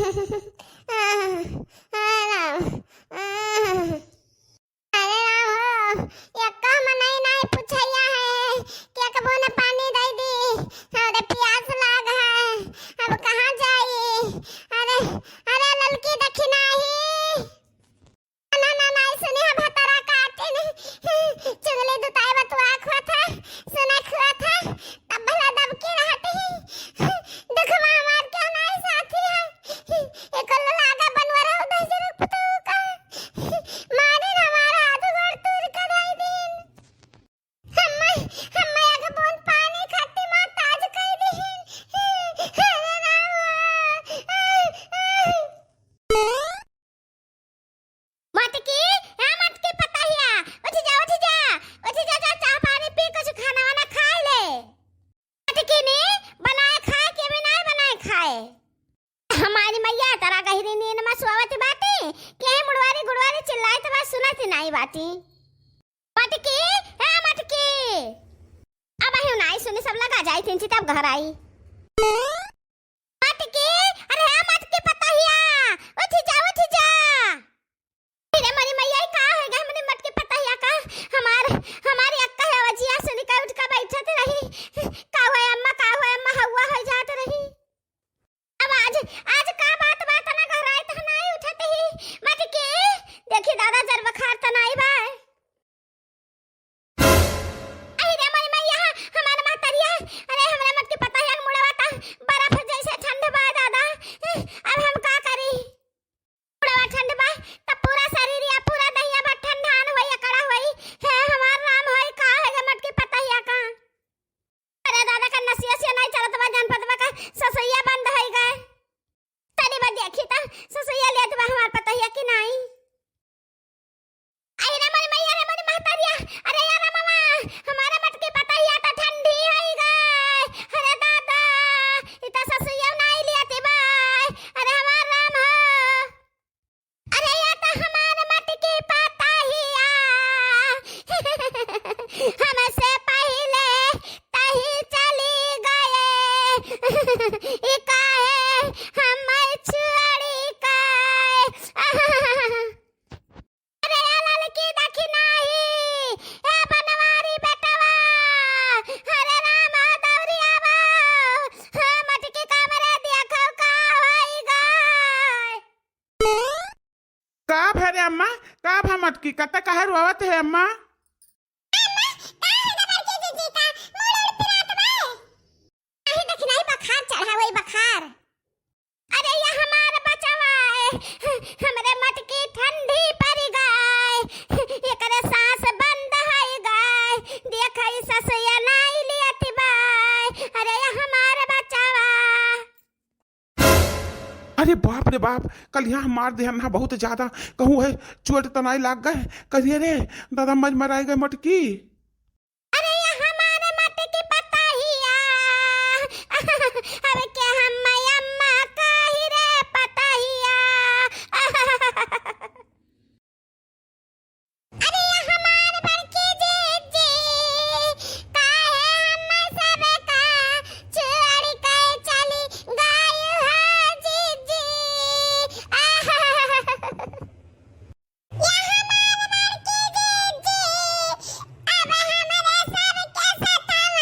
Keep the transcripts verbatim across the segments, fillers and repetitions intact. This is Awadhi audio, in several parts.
अरे राम, अरे राम हो, एक्का मनई नाई पुछैया है कि एक बून पानी दे दी, हमरे पियास लाग है, अब कहाँ जाई? अरे, अरे ललकी देखी नाही। ना, ना, नाई सुनी है भतरा काटिन, चुगली दुताई बतुआ खुआ था, सुना खुआ था, तब भला दबकी रहत ही। दुखवा हमार क्यों नाई साथी है? एको लागा बनवरा उधर जरूर पुतू का। मारे हमारा हाथ गोड़ तूर कर आई दिन। हम्मा, हम्मा एक बूंद पानी खाती माँ ताज कई दिन। अरे राम। मटकी, ए मटकी पतहिया, उठ जा, उठ जा, उठ जा, जा, चाह पानी पी, कुछ खाना वाना खाए ले। मटकी ने बनाए खाए के भी नाई बनाए खाए। हमारी मैया तरा गहरी नींद में सोवत बाटी, के मुड़वारी गुड़वारी चिल्लाइत बा, सुनत नाई बाटी। मटकी, ए मटकी, अब अहियो नाई सुनी, सब लगा जाई थिन, तब घर आई। मटकी, अरे ए मटकी पतहिया, उठ जा, उठ जा। अरे मोरी मैया, ई का होइ गए हमरे मटकी पतहिया का? हमार, हमारी अक्का है वजिया सुनी का उठ का बैठत रही। का हुआ अम्मा, का हुआ अम्मा, हवा होइ जात रही। अब आज, आज का बात बा, तना घराए त नाई उठत ही। मटकी, देखी दादा जर बुखार त नाई बा। अहि रे मोरी मैया, हमार महतरिया, अरे हमरा मटकी पतहिया के मुड़वा ता बर्फ जैसे ठंड बा दादा, अब हम का करी? मुड़वा ठंड बा, त पूरा शरीर या पूरा दहिया बा ठंडान होई, अकड़ा होई, हे हमार राम होई, का होई गे मटकी पतहिया का? अरे दादा का नसिया सिया नाई चलत बा, जनपद बा का ससुइया बंद होई गए। तनी बा देखी त ससुइया लेत बा हमार पतहिया कि नाई। अहि रे मोरी मैया रे मोरी महतरिया, अरे यार मामा, हमारे मटकी पतहिया त ठंडी होई गए। अरे दादा, इ त ससुइया नाई लियाती बाय। अरे हमार राम हो। अरे या त हमार मटकी पतहिया। हमसे पहिले तही चली गए। इ काहे हमर छुअड़ी काए। अरे ए ललकी देखी नाही, ए बनवारी बेटवा, अरे राम दौरी आवा, हे मटकी का मरे देखो का होई गए। का भरे अम्मा, का भा मटकी, कत्ता काहे रोवत है अम्मा? अम्मा, का है गे बड़की जीजी का? मूड़ उड़ पिरात बा? काहे देखी नाही बखार चढ़ा होई बखार। अरे या हमार बचवा है, हमरे मटकी ठंडी पड़ी गए, एकरे सांस बंद होई गए, देखई ससुया नाई लियत बाय। अरे या हमार बचवा। अरे बाप रे बाप, कल यहाँ हमार देहन ना बहुत ज्यादा, कहूँ है चोट त नाई लाग गए, करिए रे दादा मज मराई गए मटकी। अरे या हमारे मटकी पतहिया, अब के हम अम्मा कही रे पतहिया। अरे या हमार बड़की जीजी, काहे हम सब का छोड़ के चली गई हो जीजी। या हमार बड़की जीजी, अब हमरे सबके सथवा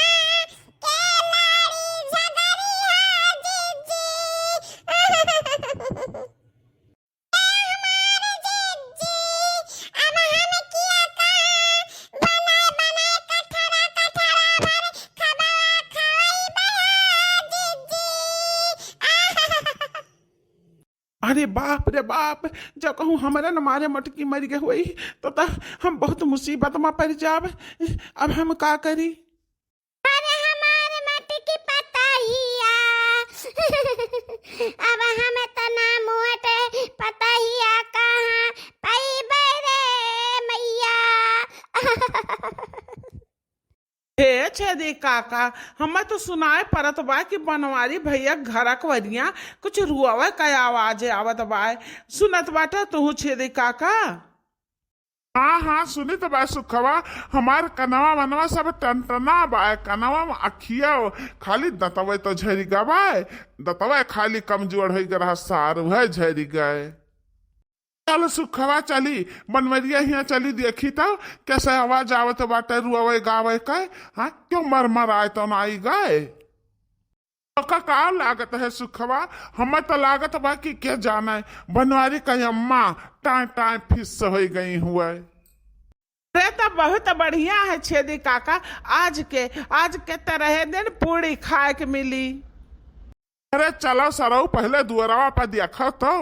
के लड़ी झगड़ी हो जीजी। ए हमार जीजी, अब हम किया का बनाए बनाए कठरा कठरा भर खबा खवाई बया जीजी। अरे बाप रे बाप, जब कहूँ हमरा न मारे मटकी मरि गए होई, तो, त हम बहुत मुसीबत में पड़ जाब। अब हम का करी? अरे हमार मटकी पतहिया, अब हम त ना मोट पतहिया कहाँ पइबे रे मैया। हे छेदी काका, हमें तो सुनाए परत बा कि बनवारी भैया घर अकवरिया कुछ रुआवे का आवाज आवत बा। सुनत बाटे तू छेदी काका? हाँ, हाँ, सुनित बाय सुखवा, हमार कनवा मनवा सब टनटना बाय, कनवा में अखिया खाली दतवे तो झरि गवाय, दतवे खाली कमजोर होइ गए रहा, सार उहै झरि गए। चल सुखवा चली, बनवरिया हियाँ चली, देखी तो कैसे आवाज आवत बाटे रुआवे गावे के। हाँ, क्यों मर मर आए तो ना आई गए। ओका का लागत है सुखवा? हमें तो लागत बा कि के जाने बनवारी का अम्मा टाँय टाँय फिस होइ गई हुए। अरे तो बहुत बढ़िया है छेदी काका, आज के, आज के तरह दिन पूड़ी खाए के मिली। अरे चलो सरऊ, पहले दुअरवा पर देखो तो।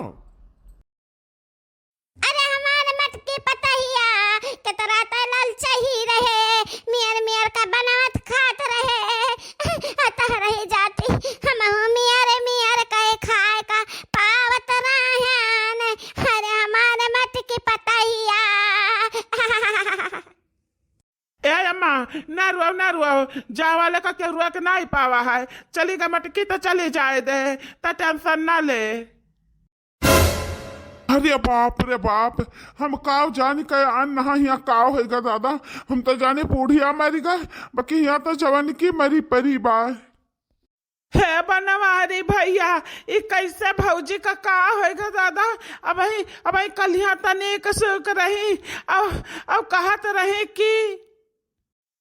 अरे हमार मटकी पतहिया, केतरा त ललचही रहे, मियर मियर का बनावत खात रहे। अतः रही जाती, हमहू मियर मियर कहे खाए का पावत रहन। अरे हमार मटकी पतहिया। ए अम्मा, ना रुआओ, ना रुआओ, जा वाले का केहू रुआ के ना ही पावा है। चली गा मटकी तो चली जाए दे, त टेंशन ना ले। अरे बाप रे बाप, हम काव जानी के अन्न हा हियाँ काव होइगा दादा। हम तो जानी बूढ़िया मरी गए, बाकी हियाँ तो जवन की मरी परी बा। हे बनवारी भैया, ई कैसे भौजी का का होइगा दादा? अबही, अबही कलिया तनिक सुख रही, अब, अब कहत रही कि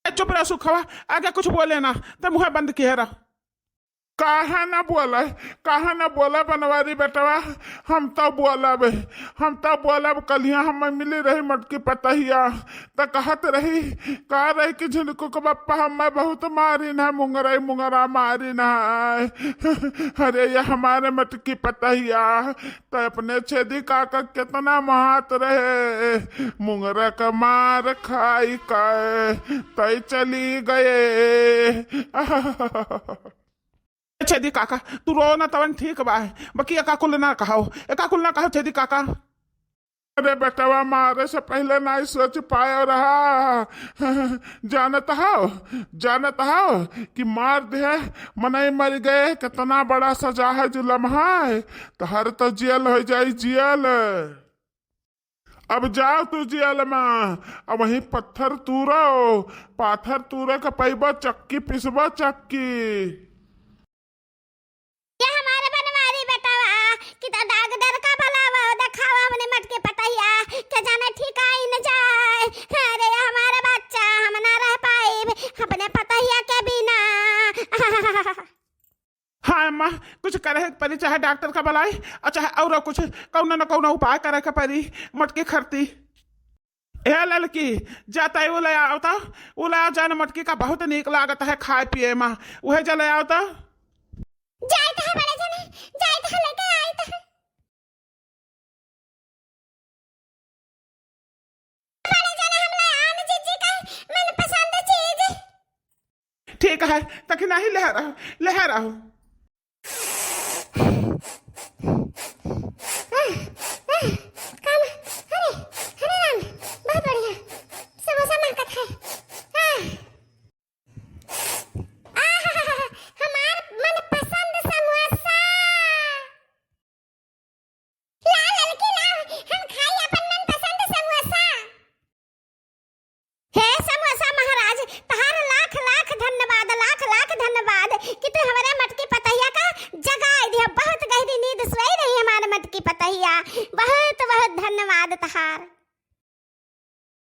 ए, चुप रह सुखवा, आगे कुछ बोले ना, ते मुँह बंद किहे रह। काहे ना बोले, काहे ना बोले बनवारी बेटवा, हम तो बोलब, हम तो बोलब। कलिया हम मिली रही मटकी पतहिया, त कहत रही, का रही कि झिनकू के बप्पा हमें बहुत मारिन है, मुंगरई मुंगरा मारिन है। अरे ये हमारे मटकी पतहिया, त अपने छेदी काका केतना महात रहे, मुंगरा का मार खाई के तई चली गए। छेदी काका, तू रो ना तवन ठीक बा, बाकी एका कुल ना कहो, एका कुल ना कहो छेदी काका। अरे बेटवा, मारे से पहले नाहीं सोच पायो रहा। जानत हो, जानत हो कि मार दे, मनई मर गए, कितना बड़ा सजा है, जुलम है। तोहर तो जेल हो जाई, जेल। अब जाओ तू जेल में, अब वहीं पत्थर तूरो, पाथर तूरे के पैबो, चक्की पिसबो, चक्की। ये हमारे बनवारी बेटवा, कि तो डॉक्टर का बुलावा, देखावा अपने मटकी पतहिया, के जाने ठीक आई न जाए। अरे ये हमारे बच्चा, हम ना रह पाइब अपने पतहिया के बिना। हाँ अम्मा, कुछ करे के परी, चाहे डॉक्टर का बुलाई और चाहे और कुछ, कौनो न कौनो उपाय करे के परी मटकी खरती। ए ललकी, जा तई उ ले आओ तो, उ ले आओ जान, मटकी का बहुत नीक लागत है खाए पिए में, उहे जा ले आओ तो। जाइत है बड़े जने, जाइत है लेके आइत है। बड़े जने हम ले आन जीजी का मनपसंद चीज। ठीक है, तक नहीं ले रहो, ले रहो।